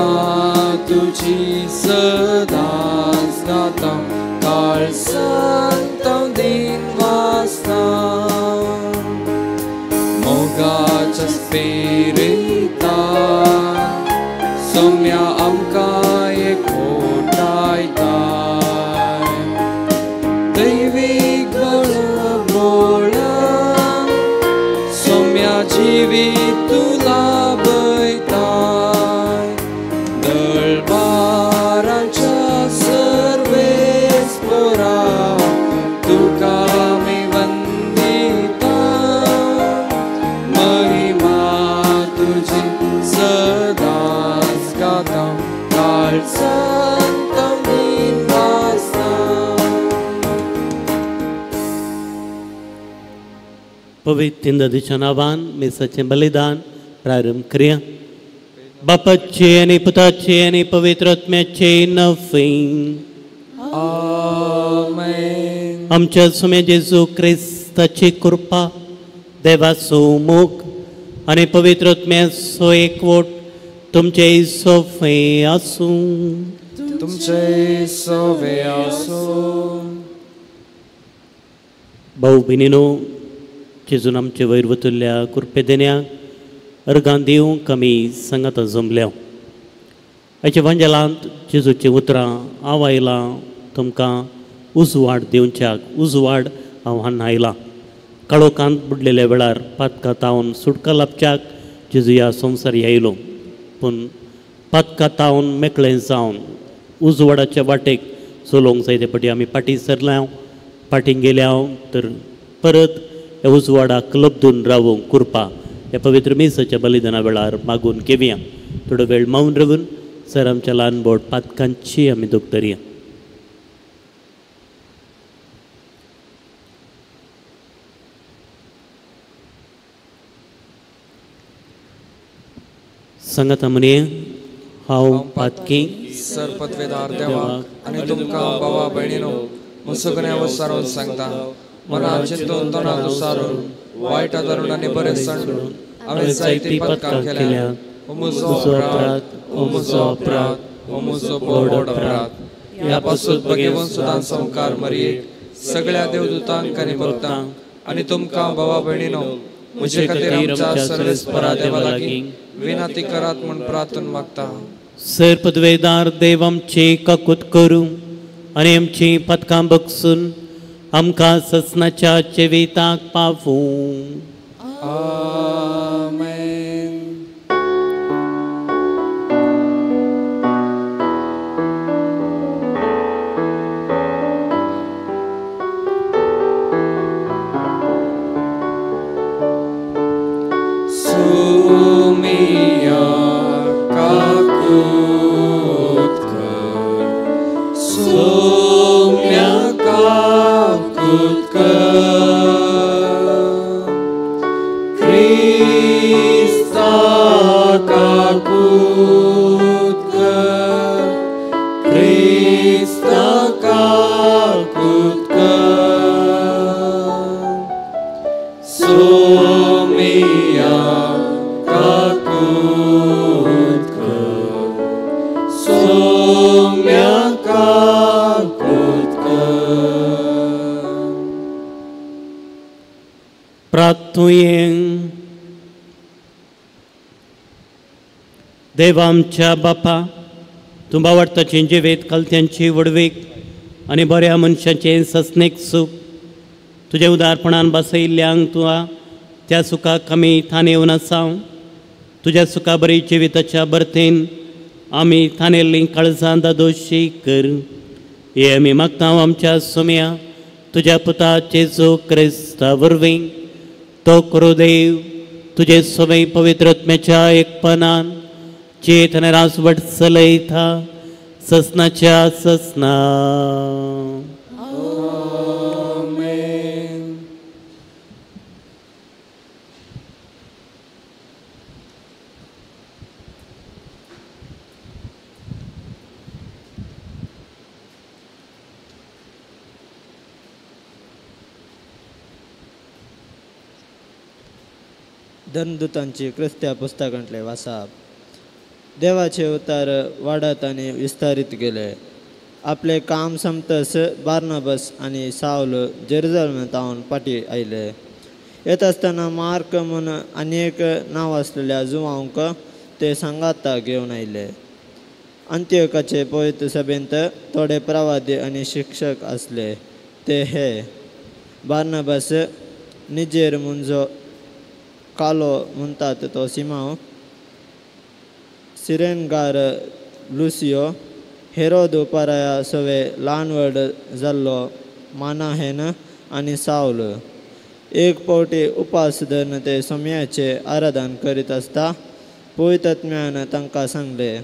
महिमा तुजी सदांच गाता काळ संत दिन वासता मोगाच्या स्पिरितान सोम्या आमकां एकवटायता दैवीक बळबोळान सोम्या जिवीत तुला लाभयताय दळबारांच्या सर्वेस्परा तुका आमी वंदिता महिमा तुजी सदांच गाता काळ संत दिन वासता. पवित्र नदीच्या नावान मिसाचें बलिदान प्रारंभ करूया. बापाचे आनी पुताचे आनी पवित्र आत्म्याचे नांवे. आमेन. आमच्या सुम्या जेजू क्रिस्ताची कृपा, देवाचो मोग आनी पवित्र आत्म्याचो एकवट तुमचे सोफे आसूं. तुमचे सोवे आसूं. भाऊ भयणीनो, जेजून आमचे वयर वतल्या कृपे देण्याक अर्गां दिवंक आमी सांगाता जमल्या. आयच्या वांजेलांत जेजूचीं उतरां हांव आयलां तुमकां उजवाड दिवच्याक, उजवाड आव्हान आयलां. काळोखांत बुडलेल्या वेळार पातकां तावन सुटका लाभच्याक जेजू ह्या संवसार आयलो, पूण पातकां तावन मेकळें जावन उजवाडाच्या वाटेक चलोवंक जाय. ते फाटी आमी फाटीं सरल्या, फाटीं गेल्या तर परत ह्या उजवाडाक लब्दून रावूंक कृपा ह्या पवित्र मिसाच्या बलिदाना वेळार मागून घेवया. थोडो वेळ मौन रावून सर आमच्या ल्हान बोट पातकांची आमी दूख धरया. सांगात म्हणे हांव पातकी सरपतवेदार देवाक आनी तुमकां भावा भयणीनो मुसुगण्या वसारून सांगता मना चिंतून तोंडात उसारून वायट धरून आनी बरें सांडून हांवें जायतीं पदकां केल्या. हो म्हजो अपराध, हो म्हजो अपराध, हो म्हजो व्हड अपराध. ह्या पासून भगेवन सुदां संवकार मरयेक सगळ्या देवदूतांक आनी भक्तांक आनी तुमकां भावा भयणीनो म्हजे खातीर आमच्या सर्वेस्परा देवा लागीं विनंती करात म्हूण प्रार्थना मागता. सर पदवेदार देव आमची काकूत करूं आनी आमची पदकां बगसून आमकां ससनाच्या जिविताक पावूं. आमेन. सुमिया काकूत कर, सुम्या काकूत कर, क्रिस्ता काकूत कर, क्रिस्ता काकूत कर, सुमिया काकूत कर, सोम्या काकूत कर. प्रार्थुयें. देवा आमच्या बापा, तूं बावडताचें जिवीत कलत्यांची व्हडवीक आनी बऱ्या मनशाचें ससनेक सूख तुज्या उदारपणान बसयल्ल्यांक तुका त्या सुखाक आमी थानेवन आसा. तुज्या सुखा बरी जिविताच्या बरतेन आमी थानेल्लीं काळजां दादोशी कर. हे आमी मागता आमच्या सोम्या तुज्या पुता जेजू क्रिस्ता वरवीं. तो करो देव तुजे सोमे पवित्र आत्म्याच्या एकपणान चेत आनी रासवट चलयता ससनाच्या ससना. आमेन. धनदूतांची क्रिस्त्या पुस्तकांतले वासाप. देवाचे उतार वाडत आनी विस्तारीत गेले. आपले काम संपतस बार्नाबस आनी सावल जेरुजलम तावन फाटीं आयले. येत आसतना मार्क म्हूण आनी एक नांव आसलेल्या जुवांक ते सांगाता घेवन आयले. अंत्योकाचे पवित्र सभेंत थोडे प्रवादी आनी शिक्षक आसले. ते हे बार्नाबस, निजेर मुंजो कालो म्हणटात तो सिमांव, सिरेनगार लुसियो, हेरोद उपाराया सवे ल्हान व्हड जाल्लो मानाहेन आनी सावल. एक पावटी उपास धरून ते सोम्याचें आराधन करीत आसता पवित्र तांकां सांगलें,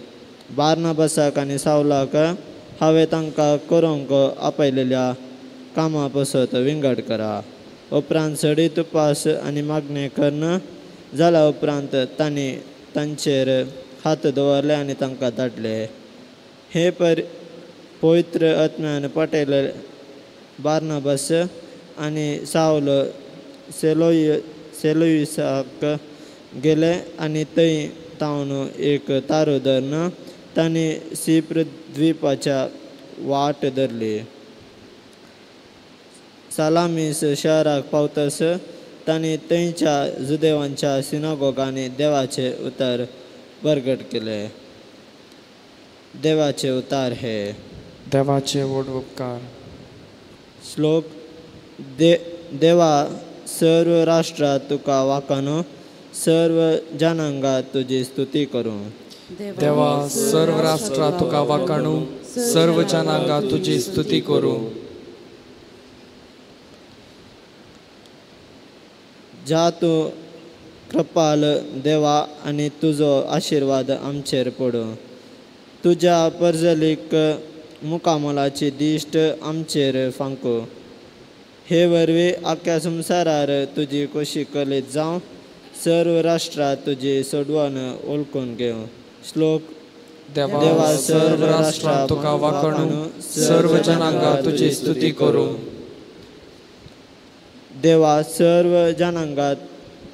बार्नाबसाक आनी सावलाक हांवें तांकां करूंक आपयलेल्या कामा पसत विंगड करा. उपरांत सडीत उपास आनी मागणें करून जाल्या उपरांत तांणी तांचेर हात दवरले आनी तांकां धाडले. हे पर पवित्र आत्म्यान पटयले बार्नाबस आनी सावल सेलोयुसाक गेले आनी थंय तावन एक तारो धरून तांणी सिप्र द्वीपाच्या वाट धरली. सालामीस शहराक पावतस तांणी थंयच्या जुदेवांच्या सिनागोगांनी देवाचे उतर बरगट केले. देवाचे उतार हे देवाचे व्हड उपकार. श्लोक. देवा सर्व राष्ट्रां तुका वाकानू, सर्व जनांगा तुजी स्तुती करूं. देवा सर्व राष्ट्रां तुका वाकाणू, सर्व जनांगा तुजी स्तुती करूं. ज्या तूं कृपाल देवा आनी तुजो आशिर्वाद आमचेर पडूं. तुज्या परजलीक मुखामोलाची दिश्ट आमचेर फांकू. हे वरवीं आख्या संवसारार तुजी खोशी कलीत जावं, सर्व राष्ट्रां तुजी सोडवण वळखून घेवं. श्लोक. देवा सर्व राष्ट्रां तुका वाकाणू, सर्व जनांगा तुजी स्तुती करूं. देवा सर्व जनांगा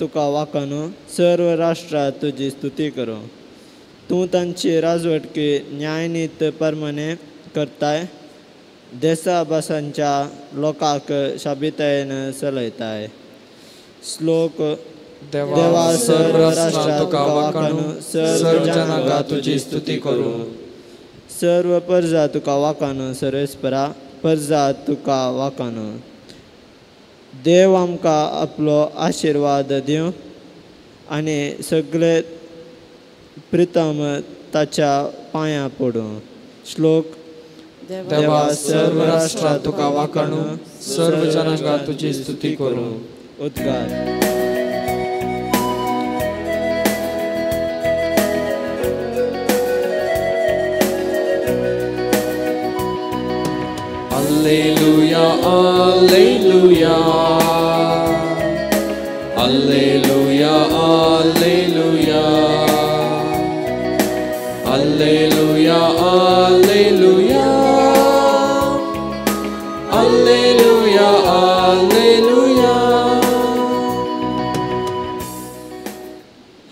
तुका वाकाणू, सर्व राष्ट्रां तुजी स्तुती करूं. तूं तांची राजवटकी न्यायनीत प्रमाणे करताय, देसा भासांच्या लोकांक शाबितायेन चलयताय. श्लोक. देवा सर्व राष्ट्रां तुका वाकाणू, सर्व जनांगा तुजी स्तुती करूं. सर्व परजा तुका वाकाणू, सर्वेस्परा परजा तुका वाकाणू. देव आमकां आपलो आशिर्वाद दिवं आनी सगळे प्रितम ताच्या पांयां पडूं. श्लोक. देवा सर्व राष्ट्रां तुका वाकाणू, सर्व जनांगा तुजी स्तुती करूं. उद्गार. Alleluia, Alleluia, Alleluia, Alleluia, Alleluia, Alleluia, Alleluia, Alleluia.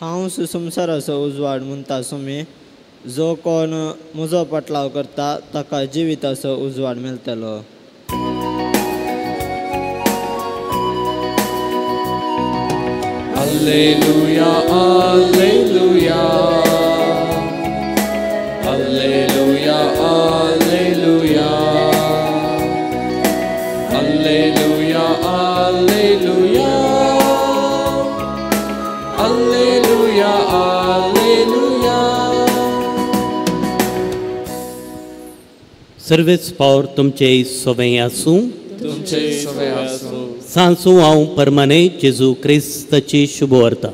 हांव संवसाराचो उजवाड म्हणटा सुमी, जो कोण म्हजो पटलाव करता ताका जिविताचो उजवाड मेळटलो. Alleluia, Alleluia, Alleluia, Alleluia, Alleluia, Alleluia, Alleluia, Alleluia. सर्वेच पावर तुमचे सोवे आसूं, तुमचे सोवे आसूं. सांसू हांव परमाने जेजू क्रिस्ताची शुभवार्ता.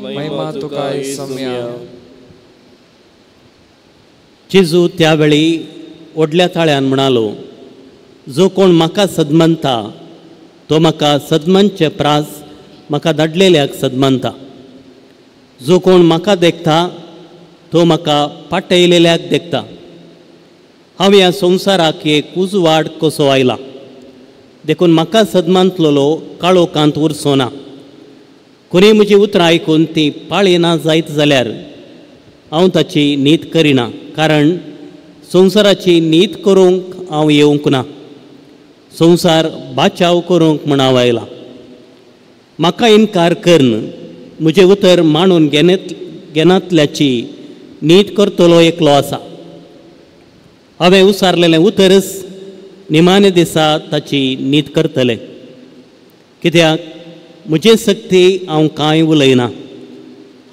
महिमा तुका सोम्या. जेजू त्यावेळी व्हडल्या ताळ्यान म्हणालो, जो कोण म्हाका सदमनता तो म्हाका सदमनचे प्रास म्हाका धाडलेल्याक सदमनता. जो कोण म्हाका देखता तो म्हाका पाटयलेल्याक देखता. हांव ह्या संवसाराक एक उजवाड कसो आयला, देखून म्हाका सदमांतलो काळोखांत उरचो ना. कोणीय म्हजी उतरां आयकून ती पाळिना जायत जाल्यार हांव ताची नीत करिना, कारण संवसाराची नीत करूंक हांव येवंक ना, संवसार बाचाव करूंक म्हूण हांव आयलां. म्हाका इनकार करून म्हजें उतर मांडून घेनातल्याची नीत करतलो एकलो आसा. हांवें उसारलेलें उतरच निमाणे दिसा ताची नीत करतलें, कित्याक म्हजे सक्ती हांव कांय उलयना.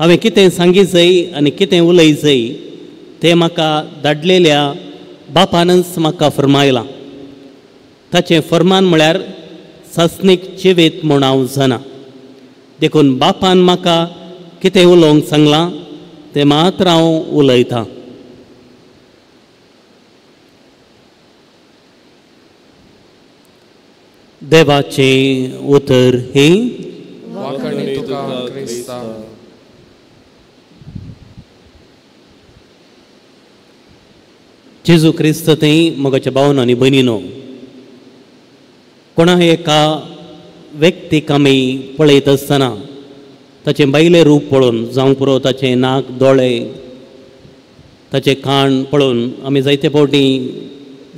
हांवें कितें सांगी जाय आनी कितें उलय जाय तें म्हाका धाडलेल्या बापानच म्हाका फर्मायलां. ताचें फर्मान म्हळ्यार सासणीक जिवीत म्हूण हांव जाणा. देखून बापान म्हाका कितें उलोवंक सांगलां तें मात्र हांव उलयतां. देवाचें उतर हें. वाखाणी तुका क्रिस्ता. जेजू क्रिस्त थंय मोगाच्या भावन आनी भयणीनो, कोणा एका व्यक्तीक आमी पळयत आसतना ताचें भायलें रूप पळोवन, जावं पुरो ताचें नाक, दोळे, ताचें कान पळोवन आमी जायते फावटी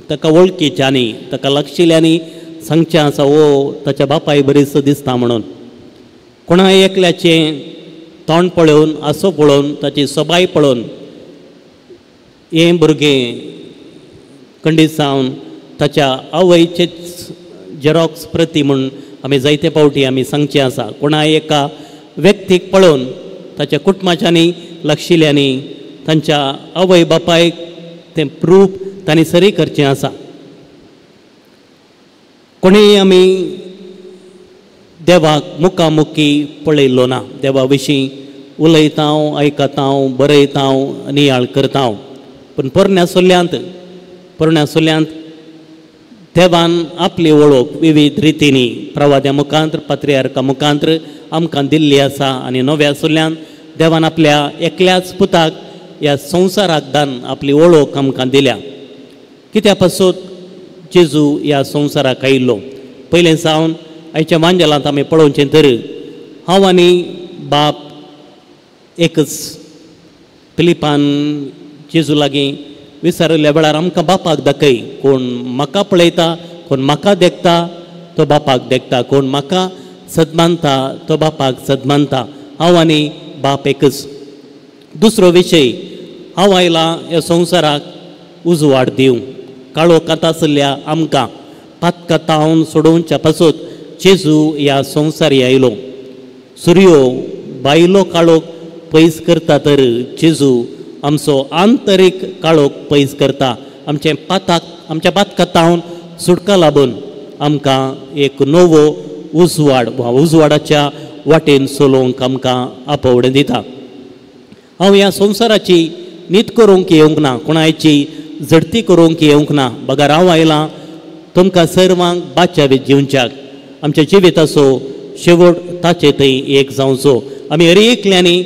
ताका वळखीच्यांनी, ताका लागशिल्ल्यांनी सांगचें आसा, ओ ताच्या बापाय बरीच दिसता म्हणून. कोणा एकल्याचें तोंड पळोवन, आसो पळोवन, ताची सोबाय पळोवन हें भुरगें खंडीत जावन ताच्या आवयचेच झेरॉक्स प्रती म्हूण आमी जायते फावटी आमी सांगचें आसा. कोणा एका व्यक्तीक पळोवन ताच्या कुटुंबाच्यांनी, लागशिल्ल्यांनी, तांच्या आवय बापायक तें प्रूफ तांणी सरी करचें आसा. कोणीय आमी देवाक मुखामुखी पळयल्लो ना. देवा विशीं उलयता, आयकता, बरयता, नियाळ करता, पूण पोरण्या सुल्ल्यांत देवान आपली वळख विविध रितींनी प्रवाद्या मुखांत्र, पात्रियार्का मुखांत्र आमकां दिल्ली आसा. आनी नव्या सुल्ल्यांत देवान आपल्या एकल्याच पुताक ह्या संवसाराक दान आपली वळख आमकां दिल्या. कित्या पासून जेजू ह्या संवसाराक आयिल्लो? पयलें सावन आयच्या मांजेलांत आमी पळोवचें तर हांव आनी बाप एकच. फिलिपान जेजू लागीं विचारिल्ल्या वेळार आमकां बापाक दाखय, कोण म्हाका पळयता, कोण म्हाका देखता तो बापाक देखता, कोण म्हाका सदमानता तो बापाक सदमानता. हांव आनी बाप एकच. दुसरो विशय, हांव आयलां ह्या संवसाराक उजवाड दिवंक. काळोखांत आशिल्ल्या आमकां पातकातावन सोडोवच्या पासून जेजू ह्या संवसारी आयलो. सुर्यो बायलो काळोख पयस करता तर जेजू आमचो आंतरीक काळोख पयस करता. आमचें पाताक, आमच्या पातकातावन सुटका लाबून आमकां एक नवो उजवाड वा उजवाडाच्या वाटेन चलोवंक आमकां आपोवणें दिता. हांव ह्या संवसाराची नीत करूंक येवंक ना, कोणायची झडती करूंक येवंक ना, बगर हांव आयलां तुमकां सर्वांक बाचावी जिवच्याक. आमच्या जिविताचो शेवट ताचे थंय एक जावचो. आमी हर एकल्यांनी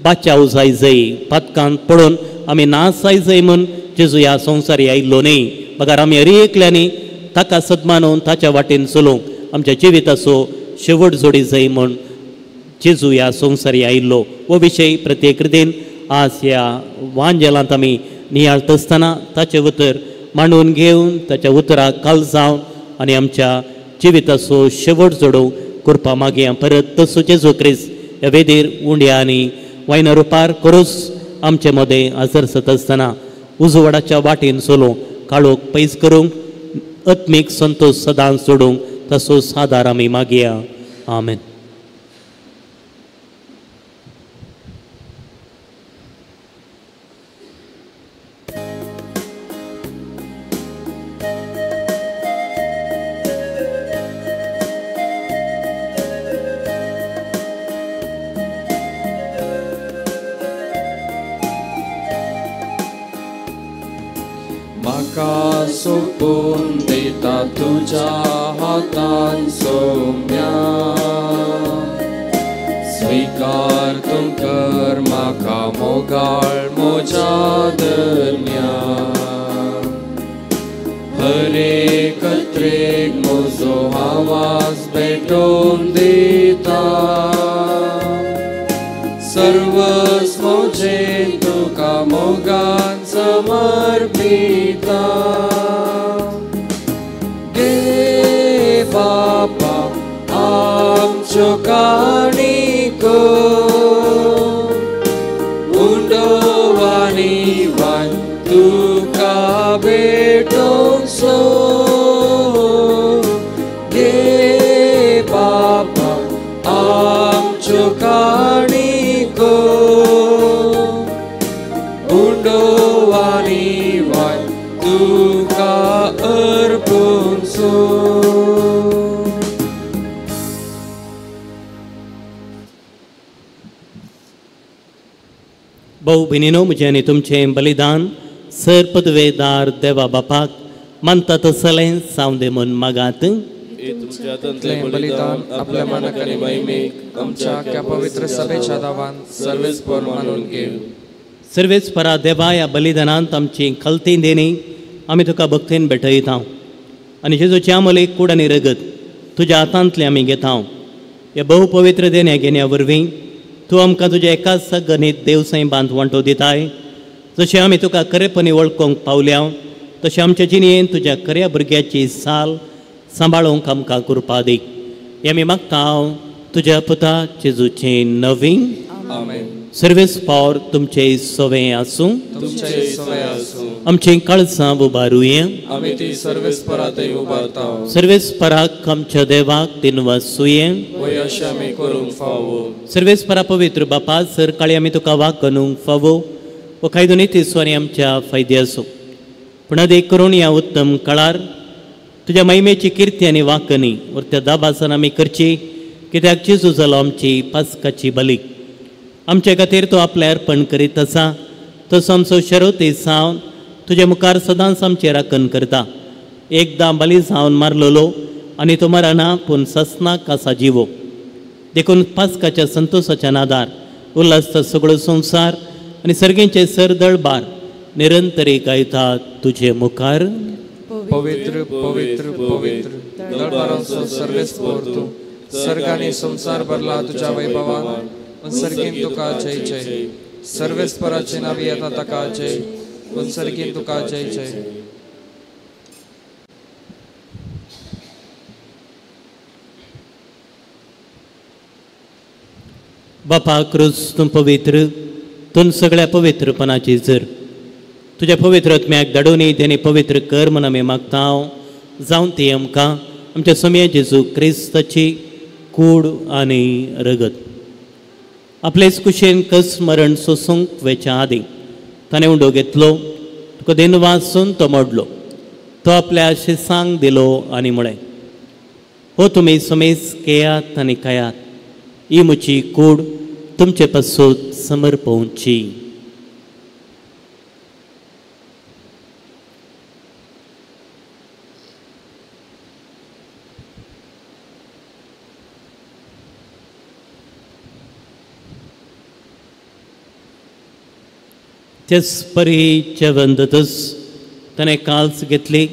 बाचाव जाय जाय, पातकांत पडून आमी नाश जाय जाय म्हूण जेजू ह्या संवसारी आयिल्लो न्हय, बगर आमी हर एकल्यांनी ताका सदमानून ताच्या वाटेन चलोवंक आमच्या जिविताचो शेवट जोडी जाय म्हूण जेजू ह्या संवसारी आयिल्लो. हो विशय प्रत्येक रितीन आज ह्या वांजेलांत आमी नियाळत आसतना ताचें उतर मांडून घेवन ताच्या उतराक काल जावन आनी आमच्या जिविताचो शेवट जोडोवंक कृपा मागया. परत तसो जेजू क्रिस्त ह्या वेदीर उंड्या आनी वायना रुपार करूच आमचे मदें हजर सत आसतना उजवाडाच्या वाटेन चलोवंक, काळोख पयस करूंक, आत्मीक संतोश सदांच जोडूंक तसोच आदार आमी मागया. आमेन. म्हाका सोपून दिता तुज्या हातान सोम्या, स्वीकार तूं कर म्हाका मोगाळ म्हज्या धन्या. हरेक त्रेक म्हजो आवाज भेटोवन दिता, सर्वस्व म्हजें अर्पिता. गे बापा आमच्यो काणिको उंडोवानी वान तुका भेटोवचो. गे बापा आमच्यो काणिको उंडोवानी वान तुका अर्पुचो. भाऊ भयणीनो, म्हजें आनी तुमचें बलिदान सर पदवेदार देवा बापाक मानता तसलें जावं म्हूण मागात. बलिदान आपल्या मानाक आनी महिमेक आमच्या पवित्र सभेच्या दावान सर्वेस्पर मानून घेव. सर्वेस्परा देवा, ह्या बलिदानांत आमची खलती देणी आमी तुका भक्तीन भेटयता आनी जेजूची आमले कूड आनी रगत तुज्या हातांतलें आमी घेता. ह्या भोव पवित्र देण्या घेण्या वरवीं तूं आमकां तुज्या एकाच गणीत देवसाय बांद वांटो दिताय. जशें आमी तुका खरेपणी वळखूंक पावल्या तशें आमच्या जिणेन तुज्या खऱ्या भुरग्याची साल सांबाळूंक आमकां कृपा दी. हें आमी मागता तुज्या पुता जेजूचें नवीन. आमेन. सर्वेस पावर तुमचे सवे आसूं. आमचीं काळजां उबारुया. आमी ती सर्वेस्परातय उबारता. सर्वेस्पराक आमच्या देवाक दिनवासुये. अशें आमी करूंक फावो. सर्वेस्परा पवित्र बापा, सरकाळी आमी तुका वागणूंक फावो हो कायदो नितीचो आनी आमच्या फायद्याचो. पूण अदीक करून ह्या उत्तम काळार तुज्या महिमेची किर्ती आनी वाकणी त्या दाबासान आमी करची, कित्याक जेजू जालो आमची पास्काची बली. आमचे खातीर तो आपलें अर्पण करीत आसा तसो आमचो शरवती जावन तुजे मुखार सदांच आमचें राखण करता. एकदां बली जावन मारलेलो आनी तो मरना पूण ससनाक आसा जिवो. देखून पास्काच्या संतोसाच्या नादार उल्हासता सगळो संवसार आनी सर्गेंचे सरदळ बार निरंतरी गायता तुजे मुखार. पवित्र पवित्र पवित्र दळबारांचो सर्वेस्पर तूं, सर्गांनी संवसार भरला तुज्या वैभवान. सर्गीन तुका जय जय. सर्वेस्पराचे नावी येता ताका जय. सर्गीन तुका जय जय. बापा क्रूस तूं पवित्र, तूं सगळ्या पवित्रपणाची जर तुज्या पवित्र आत्म्याक धाडून तेणी पवित्र कर म्हूण आमी मागता. जावन ती आमकां आमच्या सोम्या जेजू क्रिस्ताची कूड आनी रगत. आपलेच कुशेन कस मरण सोसूंक वेच्या आदीं ताणें उंडो घेतलो, तुका देनवासून तो मोडलो, तो आपल्या शिसांक दिलो आनी म्हळें, हो तुमी समेज केयात आनी खायात, ही म्हजी कूड तुमचे पासून समर्पोवची. तेच परी जेवण ताणें काल्स घेतली,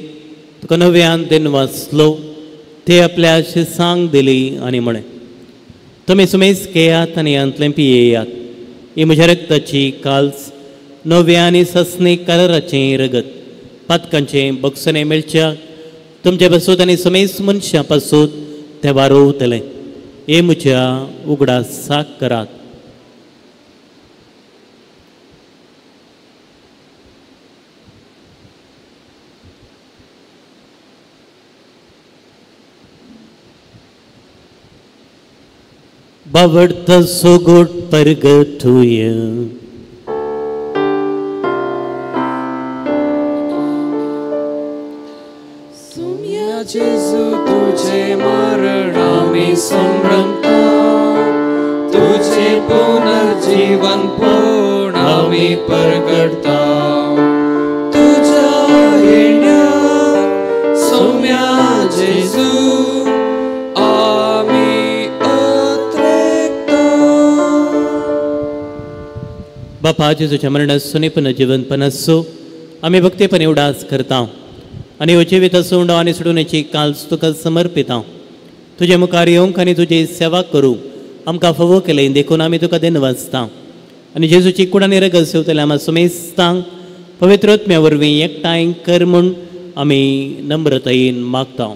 तुका नव्यान देन वाचलो, ते आपल्या शिसांक दिली आनी म्हळें, तुमी सुमेज घेयात आनी हांतलें पियेयात, ही म्हज्या रक्ताची काल्स नव्या आनी ससनी कराराचें रगत पातकांचें बक्षणें मेळच्या तुमचे पासून आनी समेज मनशां पासून तें वारोवतलें. हे म्हज्या उगडासाक करात. बावडता सोगोट परगटूया. सुम्या जेजू तुझे मरण आमी संभ्रमता, तुझे पुनर्जीवन पूर्ण आमी परगटता. तुझ्या येण्या सुम्या जेजू बापा जेजूच्या मरणासून पुनर्जीवनपण आसूं आमी भक्तीपण उडास करता आनी हो जिवीत आसूं आनी सोडून काल्स तुका समर्पिता. तुजे मुखार येवंक आनी तुजी सेवा करूं आमकां फावो केलें देखून आमी तुका देन वाचता आनी जेजूची कूड आनी रगत सेवतले आमकां सुमेस्तांक पवित्र आत्म्या वरवीं एकठांय कर म्हूण आमी नम्रतायेन मागता.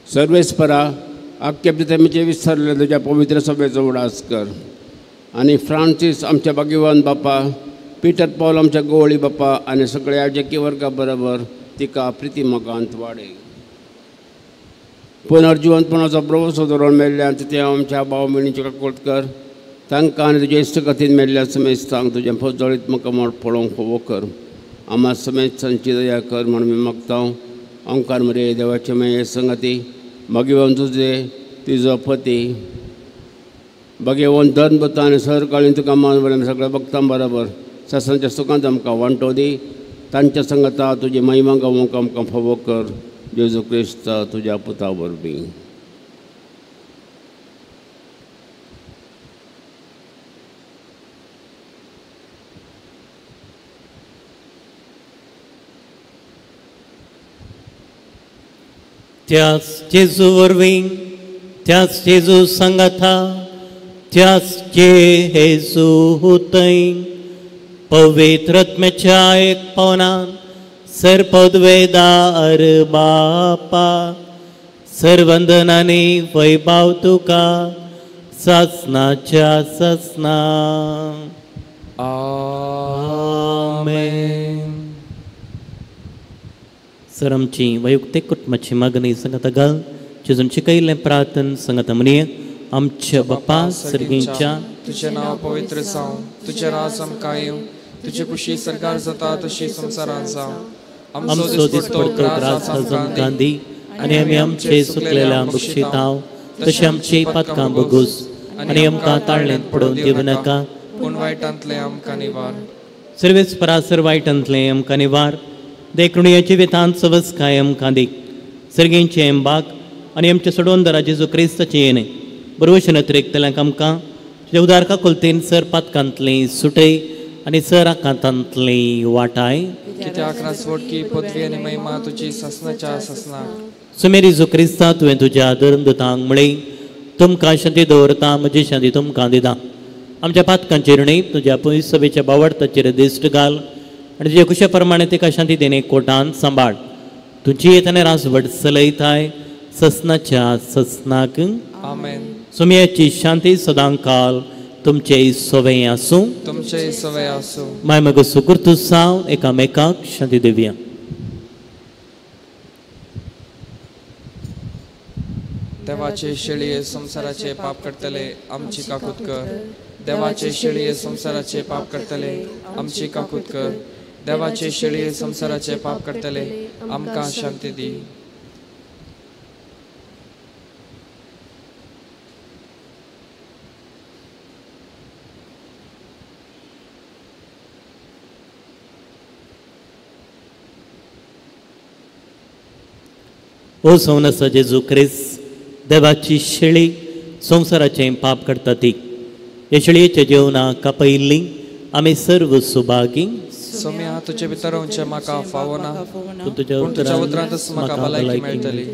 सर्वेस्परा आख्या पितमीचे विसरले तुज्या पवित्र सभेचो उडास कर आनी फ्रांसीस आमच्या भाग्यवान बापा, पिटर पॉल आमच्या गोवळी बापा आनी सगळ्या जेकी वर्गा बरोबर तिका प्रिती मोगांत वाडय. पुनर्जिवंतपणाचो प्रवसो धरून मेल्ल्यान ते आमच्या भाव भयणीची काकूट कर, तांकां आनी तुज्या इश्टगतीन मेल्ल्या समेस्तांक तुजें फजळीत मुखामळ पळोवंक फावो कर. आमा समेस्तांची दया कर म्हूण आमी मागता. ओंकार मरे देवाचे माये संगती भगवंत तुजे तुजो पती भगवंत धर्मभूत आनी सरकाळीन तुका मान बरें सगळ्या भक्तां बरोबर ससांच्या सुखांत आमकां वांटो दी. तांच्या संगता तुजी महिमा गावंक आमकां फावो कर. जेजू क्रिस्त तुज्या पुता वरवीं. त्याच जेजू वरवीं, त्याच जेजू संगता, त्याच जेजू थंय पवित्र आत्म्याच्या एक पवनान सर्पद्वेदार बापा सर्वंदनानी वैभाव तुका सासनाच्या सासना. आमेन. सर आमची वैयक्तीक कुटुंबाची मागणी संगता घाल जेजून शिकयल्लें प्रार्थन संगता म्हणया. आमच्या बापा सर्गींच्या तुझें नांव पवित्र जावं, तुजें राज आमकां येवं, तुजे कुशी सरकार जाता तशी संवसारांत जावं. आमचो दिसपडतो ग्रास आमकां दी आनी आमी आमचे सुकलेल्या बक्षितांव तशें आमची पातकां बगूस आनी आमकां ताळ्ळेंत पडोवन दिवं नाका, पूण वायटांतलें आमकां निवार. सर्वेस परासर वायटांतलें आमकां निवार. देखून ह्या जिवितांत सवसकाय आमकां दी. सर्गेंचे बाग आनी आमच्या सोडोवन जेजू क्रिस्ताचें येणें बरवशन अतिरिक्तल्यांक आमकां तुज्या उदार काकुळतेन सर पातकांतलें सुटय आनी सर आकांतांतलें वाटाय. कित्याक राजवटकी पदवी आनी महिमा तुजी सासनाच्या सासनाक. सुमेर जेजू क्रिस्ता तुवें तुज्या धर्मदूतांक म्हळें, तुमकां शांती दवरता, म्हजी शांती तुमकां दिता. आमच्या पातकांचेर न्हय तुज्या पयसभेच्या बावडताचेर दिश्ट घाल आनी तुज्या कुशा प्रमाणे तिका शांती देणे कोटान सांबाळ. तुजी येतना राजवट चलयताय ससनाच्या ससनाक. आमेन. सुमयाची शांती सदांकाल तुमचे सवय आसूं. तुमचे सवय आसूं. माय मगो सुकृत साव एकामेकाक शांती दिवया. देवाचे शेळये संवसाराचे पाप करतले आमची काकूत कर. देवाचे शेळये संवसाराचे पाप करतले आमची काकूत कर. देवाचे शेळये संवसाराचे पाप करतले आमकां शांती दी. ओ सवनसा जेजू क्रिस्त देवाची शेळी संवसाराचें पाप करता ती ह्या शेळयेच्या जेवणाक कापयल्ली आमी सर्व सुभागी. सोम्या तुजे भितर रावचें म्हाका फावना, पूण तुज्या उतरांतच म्हाका भलायकी मेळटली.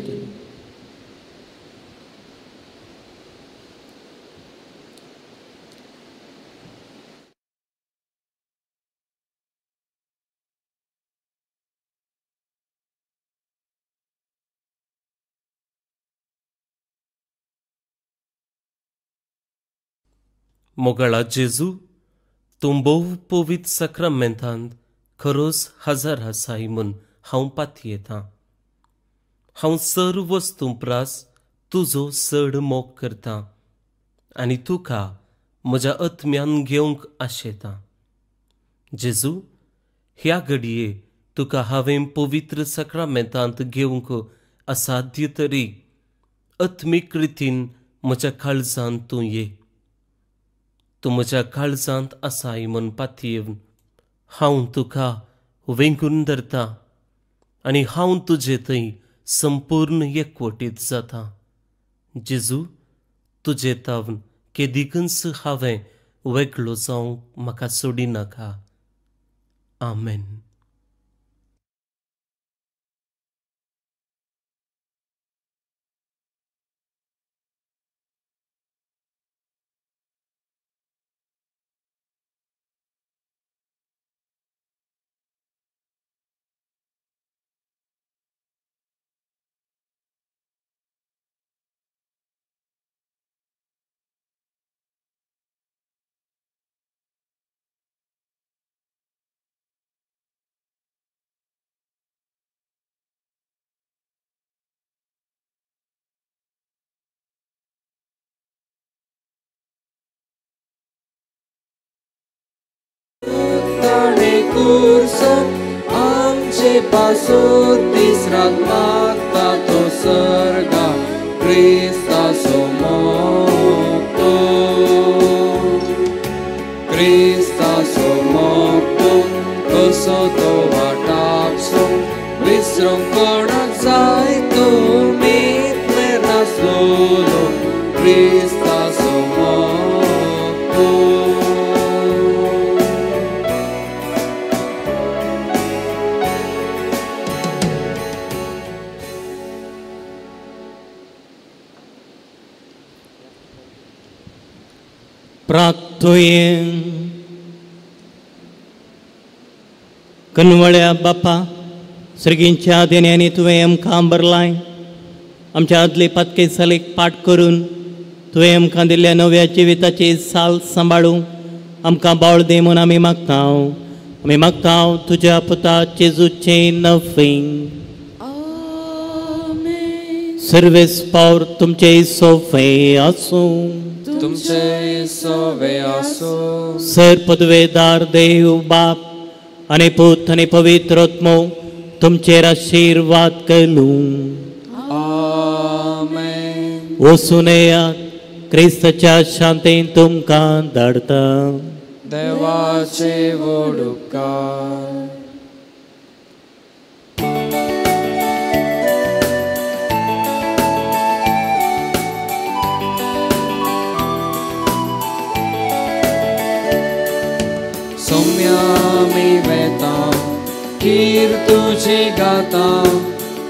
मोगळा जेजू, तूं भोव पवित्र साक्रामेंतांत खरोच हजार आसाय म्हूण हांव पातयेतां. हांव सर्व वस्तूं प्रास तुजो चड मोग करतां आनी तुका म्हज्या आत्म्यान घेवंक आशेतां. जेजू, ह्या घडये तुका हांवें पवित्र साक्रामेंतांत घेवंक असाध्य तरी आत्मीक रितीन म्हज्या काळजांत तूं ये. तूं म्हज्या काळजांत आसाय म्हूण पातयेवन हांव तुका वेंगून धरतां आनी हांव तुजे थंय संपूर्ण एकवटीत जाता. जेजू, तुजे तावन केदिकूच हांवें वेगळो जावंक म्हाका सोडिनाका. आमेन. कुर्सो आमचे पासून दीस रात मागता तो सर्गा क्रिस्ताचो मोग तूं क्रिस्ताचो मोग तूं कसो तो वाटापसो विसरूंक कोणाक जाय तुमी नासलो क्रिस्ताचो मोग तूं. प्रार्थुये. कनवळ्या बापा सर्गींच्या देण्यांनी तुवें आमकां भरलाय आमच्या आदले पातके सालेक पाठ करून तुवें आमकां दिल्ल्या नव्या जिविताची साल सांबाळूंक आमकां बावळ दी म्हूण आमी मागता. आमी मागता तुज्या पुता जेजूचें नफींग. सर्वेस पावर तुमचे सोफे आसूं. तुमचे सोवे आसूं. सर पदवेदार देव बाप आनी पूत आनी पवित्र आत्मो तुमचेर आशिर्वाद करूं. आमेन. वचून येयात क्रिस्ताच्या शांतीन तुमकां धाडटा. देवाचे व्हड उपकार. सोम्यामी वेता कीर तुझी गाता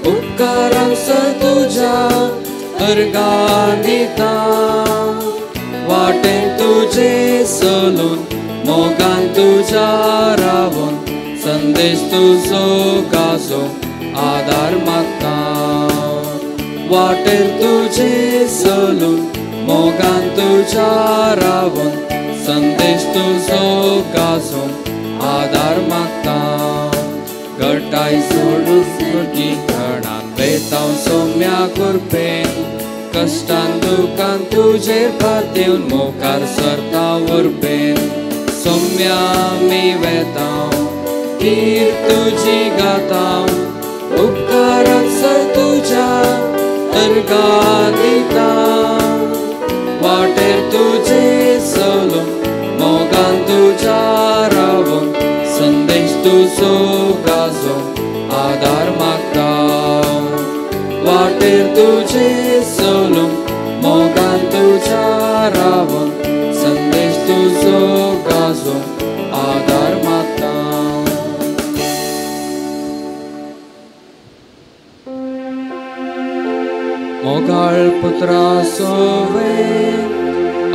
उपकारांस तुझ्या अर्गां दिता वाटेन तुझे चलून मोगान तुझ्या रावून संदेश तुजो गाजो आदार मागता वाटेर तुझे चलून मोगान तुझ्या रावून संदेश तुजो गाजो आदार मागता गटाय सोडून खणान वेतांव सोम्या कुरपेन कश्टान दुकान तुजेर पातेवन मुखार सरता उरपेन सोम्या मी वेतांव कीर तुजी गातांव उपकाराक सर तुज्या अर्गां दिता वाटेर तुजे चलून मोगान तुज्या रावून संदेश तुजो गाजो आदार मागता वाटेर तुजे चलून मोगान तुज्या रावून संदेश तुजो गाजो आदार मागता. मोगाळ पुत्रा सोवे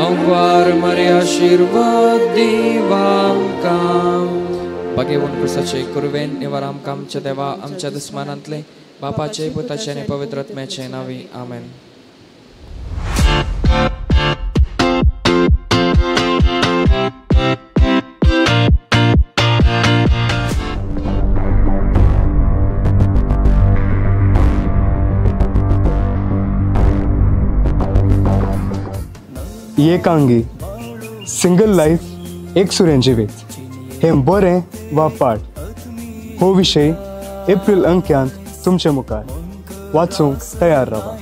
अंगवार मरे आशिर्वाद दिवामकां भाग्यवंत पुरसाचे कुरवेन निवार आमकां आमच्या देवा आमच्या दुस्मानांतले बापाचे पुताचे आनी पवित्र आत्म्याचे नांवी आमेन. एकांगी सिंगल लायफ एकसुरें जिवीत हें बरें वा पाड हो विशय एप्रिल अंक्यांत तुमचे मुखार वाचूंक तयार रावा.